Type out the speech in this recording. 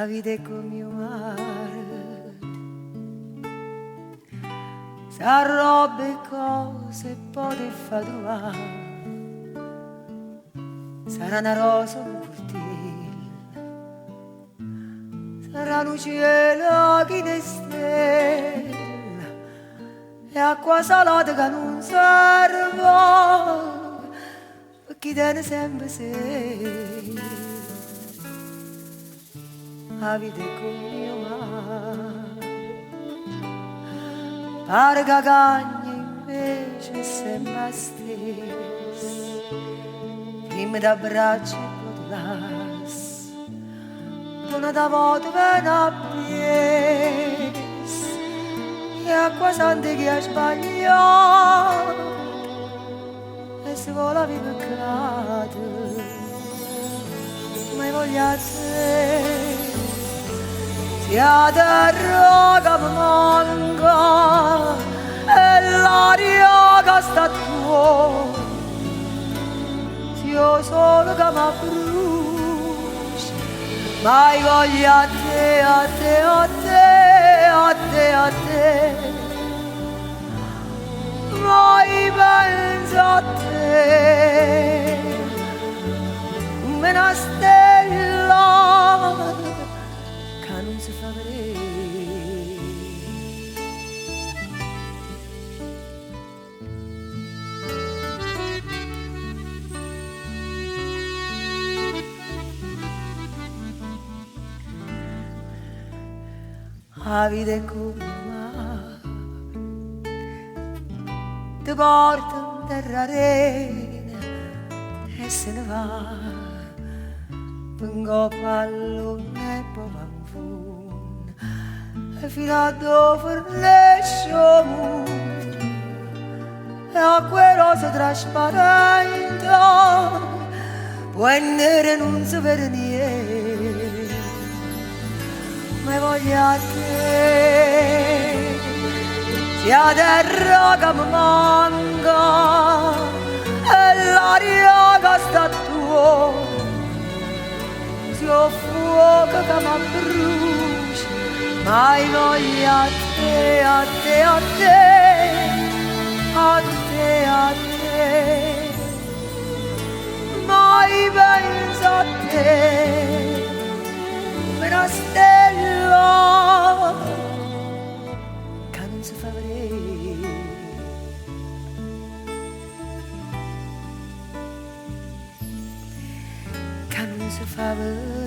'A vita è comme 'o mare. S'arrobba 'e cose e po' t' 'e fa truvà. Sarrà na rosa o nu curtiello, sarrà nu cielo chino 'e stelle e acqua salata ca nun serve pe chi tene sempe sete. 'A vita è comme 'o mare, pare ca cagna invece è sempe 'a stessa. Primma t'abbraccia e po' te lassa, po' n'ata vota vene appriesso e acqua santa chi ha sbagliato e si vo' lavà 'e peccate. Ma io voglio a te, si 'a terra ca me manca e l'aria ca sta attuorno, si 'o sole ca m'abbrucia, ma io voglio a te, a te, a te, a te, a te. Ma io penso a te, come na stella ca nun se fa vedè. 'A vita è comme 'o mare, te porta 'nterra 'a rena e se ne va pe 'ncoppa a ll'onna e po' va 'nfunno e fino addò fernesce 'o munno e acqua 'e rosa trasparente po' è nera e nun se vede niente. Ma io voglio a te, si 'a terra ca me manca e l'aria ca sta attuorno, si 'o fuoco ca m'abbrucia, ma io voglio a te, a te, a te, a te, a te. Ma io penso a te, come na stella ca nun se fa vedè. Ca nun se fa vedè.